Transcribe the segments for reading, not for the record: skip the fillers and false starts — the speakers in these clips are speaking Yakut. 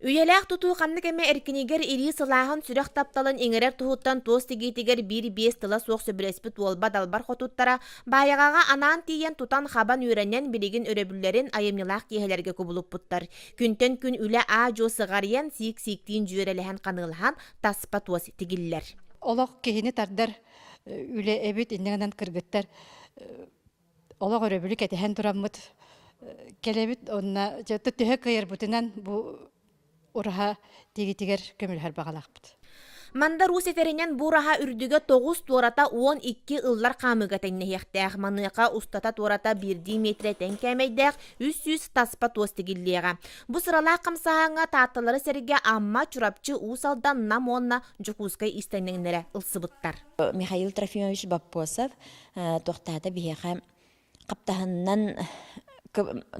Үйэлээх тутуу ханнык эмэ эркинигэр илии сылааһын сүрэх тапталын иҥэрэр туһуттан туос тигиитигэр биир-биэс тыла суох сөбүлэспит уолба далбар хотуттара Баайаҕаҕа анаан тиийэн тутан-хабан үөрэнэн билигин өрөбүллэрин айымньылаах киэһэлэргэ кубулуппуттар. Күнтэн күн үлэ аа-дьуо сыҕарыйан, сиик-сииктиин дьүөрэлэһэн ханыылаһан таспа туос тигиллэр. Олох киһини тардар үлэ эбит, инньэ гынан кыргыттар олох өрөбүлү кэтэһэн тураммыт кэлэбит онно төһө кыайарбытынан бу ураһа тигитигэр көмөлөһөр баҕалаахпыт. Мандар Уус этэринэн бу ураһа үрдүгэ тоҕус туората 12 ыллар хаамыыга тэҥнэһиэхтээх. Маныаха устата туората биирдии миэтирэ тэҥ кээмэйдээх 300 таспа туос тигиллиэҕэ. Бу сыралаах хамсааһыҥҥа Таатталары сэргэ Амма, Чурапчы, Уус Алдан, Нам уонна Дьокуускай иистэнньэҥнэрэ ылсыбыттар. Михаил Трофимович Боппосов туохтаата биһиэхэ хаптаһынынан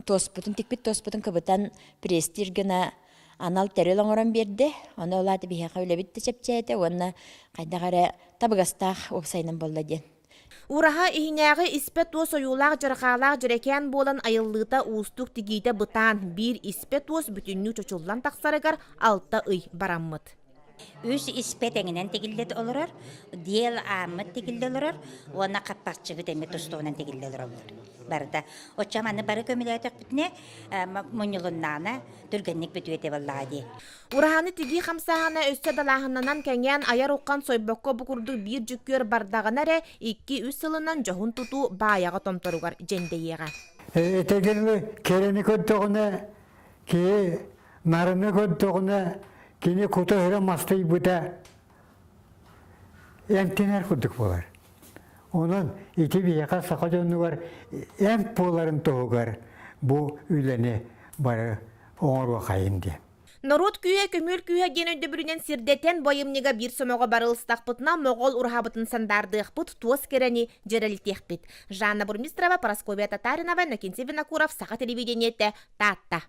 туоспутун тикпит туоспутун кыбытан пресстиир гына анал тэрил оҥорон биэрдэ. Ону ол аата биһиэхэ үлэбит да чэпчээтэ уонна хайдах эрэ табыгастаах уопсайынан буолла диэн. Ураһа иһинээҕи испэ туос ойуулаах дьарҕаалаах дьэрэкээн буолан айыллыыта уустук тигиитэ бытаан, биир испэ туос бүтүннүү чочуллан тахсарыгар 6 ый бараммыт. Үс испэ тэҥинэн тигиллэ олорор, диэл ааммыт тигиллэ олорор уонна хаппахчыбыт эмиэ тустуунан тигиллэ олороллор барыта. Оччо маны бары көмөлөөтөхпүтүнэ мунньулуннаҕына түргэнник бүтүө этэ буоллаҕа дии. Ураһаны тигии хамсааһына өссө далааһыннанан кэҥээн айар уххан сойбокко бу курдук биир дьүккүөр бардаҕына эрэ 2-3 сылынан дьоһун тутуу Баайаҕа томторугар дьэндэйиэҕэ. Этэгин кэрэни көрдөҕүнэ киһи нарыны көрдөҕүнэ кини кута-сүрэ мастыйбыта эмтэнэр курдук буолар. Онон ити биһиэхэ саха дьонугар эмп буоларын туһугар бу үлэни бары оҥоруохайын диэн. Норуот күүһэ көмүөл күүһэ диэн өйдөбүлүнэн сирдэтэн бу айымньыга биир сомоҕо барылыстахпытына моҕол ураһабытын сандаардыахпыт, туос кэрэни дьэрэлитиэхпит. Жанна Бурмистрова, Парасковья Татаринова, Иннокентий Винокуров, Саха телевидениетэ, Таатта.